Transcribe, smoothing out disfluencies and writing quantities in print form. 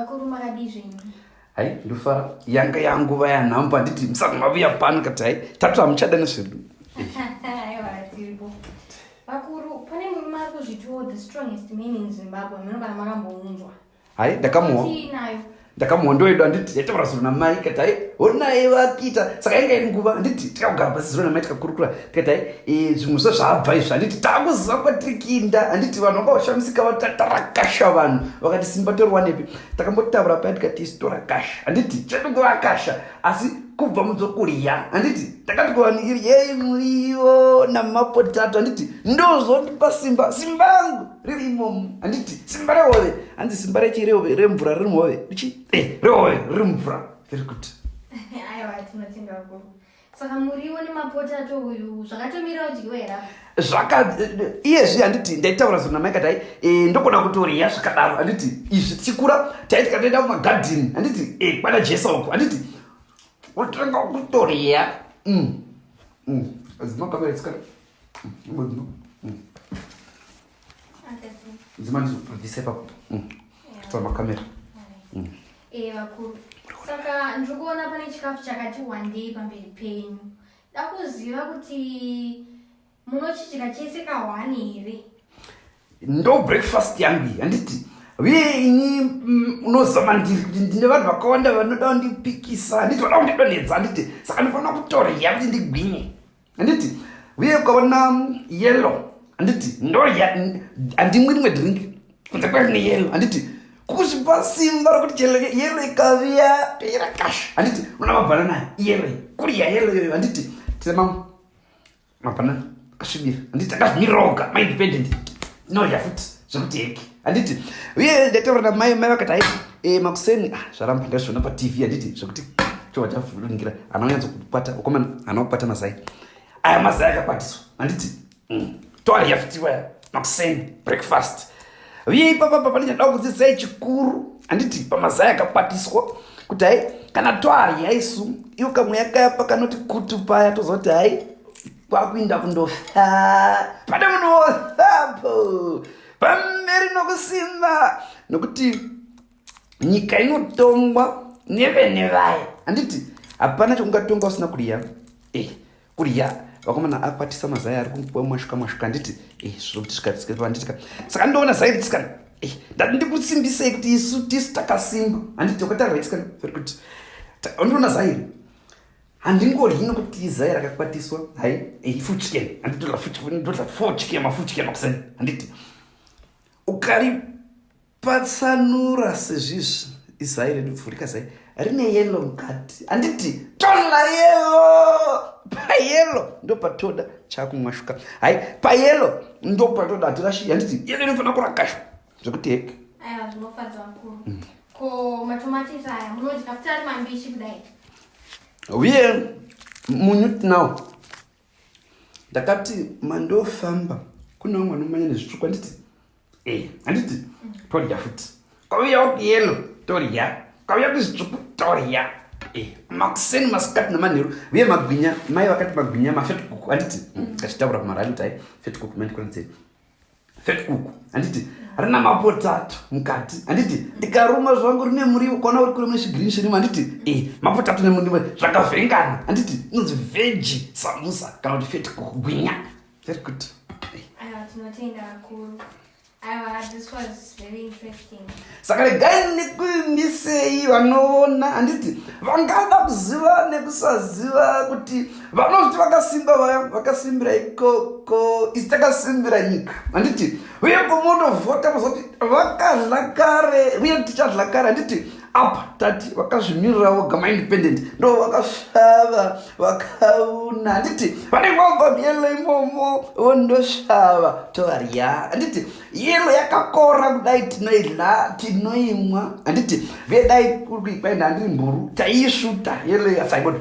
Vakuru, makadii zvenyu? Hai, ndofara. Yanga yanguva yanhambo, handiti? Musati mavuya pano kati hai, tati hamuchada nezvedu. Aiwa, tiripo. Vakuru, pane murume ari kuzvitiwo the strongest man in Zimbabwe, mino kana makambounzwa. Hai, ndakamuwa. Tiinayo. Ndakamuwa, ndoedu, handiti? Yataura zuro namai, kati hai, honai vakiita. Saka yanga iri nguva, handiti? Tikagara pasi zuro namai, tikakurukura, tikati hai, zvimwe zvo zvabva izvi, handiti? Takuziva kwatiri kuinda, handiti? Vanhu vanga vashamisika, vatatarakasha vanhu vakati simba toriwanepi? Takambotaura paya, tikati isu torakasha, handiti? Chedu kuvakasha, asi kubva mudzokuriya, handiti? Takati kuvanhu iryei muriwo namapotato, handiti? Ndozvondipa simba, simba rangu riri imomo, handiti? Simba rehove, hanzi simba rechirehove remvura riri muhove richi rehove riri mumvura. Very good. Aiwa, tinotenda vakuru. Saka muriwo nemapotato uyu zvakatomira udyiwa here apa? Zvaka iyezvi, handiti? Ndaitaura zuro namai, kati hai, ndogona kutoriya zvakadaro, handiti? Izvi tichikura taiti katoenda kumagadhini, handiti? Kwana Jesa uko, handiti? Kutenga kutoriya. Dzima kamera, tsikana. Dzima. Dzima, ndizobvisa ipapo. Tora makamera. Vakuru, saka ndiri kuona pane chikafu chakati wandei pamberi penyu. Da kuziva kuti munochidya chese kahwani here? Ndo breakfast yangu iyi, handiti? Uye ini unozama ndiri kuti ndine vanhu vakawanda vanoda kundipikisa, handiti? Vada kundidonhedza, handiti? Saka ndinofanira kutorya kuti ndigwinye, handiti? Uye ukaona yellow, handiti, ndorya. Handimwi rimwe drink kunze kwerine yellow, handiti? Kuzvipa simba rokuti chero yellow ikaviya, toirakasha, handiti? Una mabhanana, yellow, kurya yellow iyoyo, handiti? Tine mamwe mabhanana akasvibira, handiti? Akazvimiroga maindependent, tinorya futi zvekuti heki, handiti? Uye ndataura namai, mai vakati hai, makuseni zvaramba ndazviona paTV, handiti? Zvekuti chobva chavhuringira hana kunyatsokukwata ukomana, hana kukwata mazai aya, mazai akakwatiswa, handiti? Toarya futi waya makuseni, breakfast. Uye ipapapa pane chada kudzidzisai chikuru, handiti? Pamazai akakwatiswa, kuti hai, kana toarya isu, iwo kamweya kaya pakanoti kutu paya, tozoti hai, kwakuinda kundofa pane munhu wofapo pamberi nokusimba, nokuti nyika inotongwa nevene vaya, handiti? Hapana chokungatonga usina kurya. Kurya, vakomana, akwatisa mazai ari kumwashuka mwashuka, handiti? Zvinokuti zvikatsikira, handitika? Saka ndoona zai ritsikana. Ndati ndikusimbisei kuti isu tisu takasimba, handiti? Wakatarira itsikana, very good. Ndoona zai iri, handingoryi nokuti zai rakakwatiswa. Hai, fuchken, handiti? Ndodla fochke, mafuchke makuseni, handiti? Ukari patsanura sezvizvi, izai redu pfurika, zai rine yellow mukati, handiti? Tola yellow, payellow ndo patoda chakumwashuka. Hai, payellow ndo patoda, hatirashi, handiti? Yellow inofanira kurakashwa zvekuti heke. Aiwa, zvinofadza vakuru. Ko matomatisi aya munodya futi ari mambishi kudai? Uye munyu tinawo. Ndakati mandofamba kune vamwe vanomanya nezvitsvuku, handiti? Handiti? Torya futi. Kwauyawo kuyellow, torya. Kwauya kuzvitsvuku, torya. Makuseni, masikati namanheru. Uye magwinya, mai vakati magwinya mafetkuku, handiti? Kachitaura kumarali kuti hai, fetkuku mandikwanitsei fetkuku, handiti? Rina mapotato mukati, handiti? Ndikaruma zvangu, rine muriwo kwana uri kure, mune chigreen chirimo, handiti? Mapotato nemuriwo zvakavhengana, handiti? Inonzi veggie samusa kana kuti fetkuku gwinya. Very good. Aiwa, tinotenda vakuru. Aiwa, this was very interesting. Saka regai ndikuimbisei vanoona, handiti? Vangada kuziva nekusaziva kuti vanozviti vakasimba vaya vakasimbira ikoko, isi takasimbira nyika, handiti? Uye komotovhota kuzoti vakadla kare, uye tichadla kare, handiti? Apa tati vakazvimirira voga, maindependent, ndo vakasvava vakauna, handiti? Vanenge vabva muyellow imomo, vondosvava, tovarya, handiti? Yellow yakakora kudai, tinoidla, tinoimwa, handiti? Vedai kuri kwaenda, handiri mburu, taiisvuta yellow yasaibodi.